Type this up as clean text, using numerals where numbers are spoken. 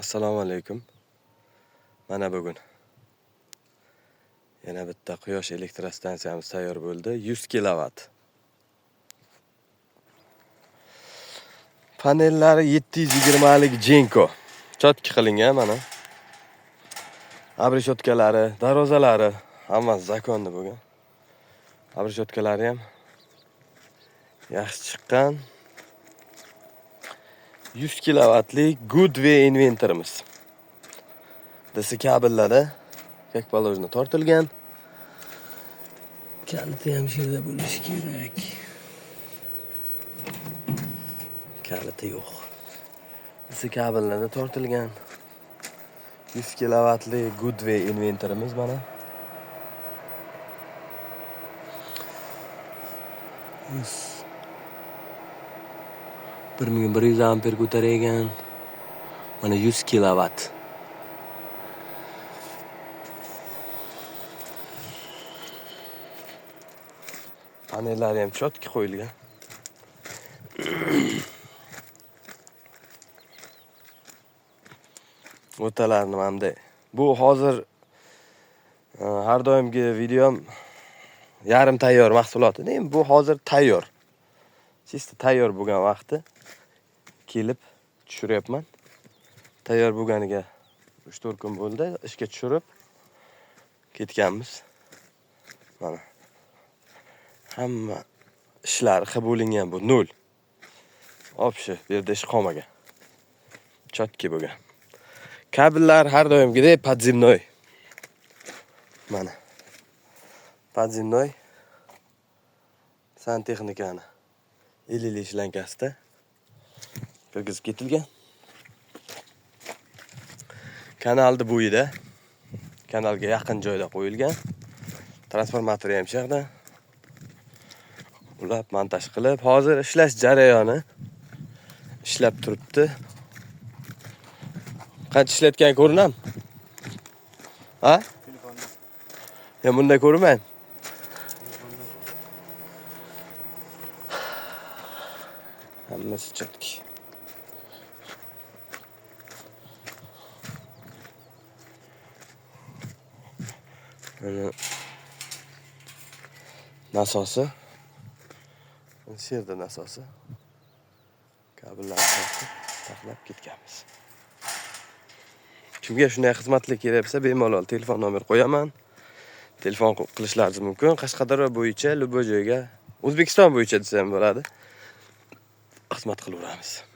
Assalomu alaykum. Mana bugun yana bitta quyosh elektrostansiyamiz tayyor bo'ldi. 100 kilovat. Panellari 720lik Jenko. Chotki qilingan mana. Abreshotkalari, darvozalari hammasi zakonni bo'lgan. Abreshotkalari ham yaxshi chiqqan. 100 kilovatlik Goodway inventorimiz. DC kabellari как положено tortilgan. Kaliti ham shu yerda bo'lishi kerak. Kaliti yo'q. DC kabellarda tortilgan. 100 kilovatli Goodway inventorimiz mana. 100 1100 amper ko'targan. Mana 100 kilovat. Panellari ham chotki qo'yilgan. O'rtalarini mana bunday. Bu hozir har doimgi videom yarim tayyor mahsulot edi. Endi bu hozir tayyor. Чисто tayyor bo'lgan vaqti kelib tushiryapman. Tayyor bo'lganiga 3-4 kun bo'ldi. Ishga tushirib ketganmiz. Mana. Hamma ishlari qilib bo'lingan bu nol. Obshi bu yerda ish qolmagan. Chotki bo'lgan. Kabellar har doimgidek podzemnoy. Mana. Podzemnoy santexnikani 50 shlankasida kirgizib ketilgan. Kanalni bo'yida, kanalga yaqin joyda qo'yilgan. Transformatori ham shu yerda. Ulab montaj qilib, hozir ishlash jarayoni ishlab turibdi. Qancha ishlatgan ko'rinam? Ha? Telefonda. Ya bunda ko'rinmaymi? Telefonda. Hammasi chotki. Mana nasosi. Shu yerda nasosi. Kabellarni tortib, taxlab ketganmiz. Kimga shunday xizmatlar kerak bo'lsa, bemalol telefon nomer qo'yaman. Telefon qilishlaringiz mumkin. Qashqadaryo bo'yicha, любой joyga, O'zbekiston bo'yicha desa ham bo'ladi. Xizmat qilaveramiz.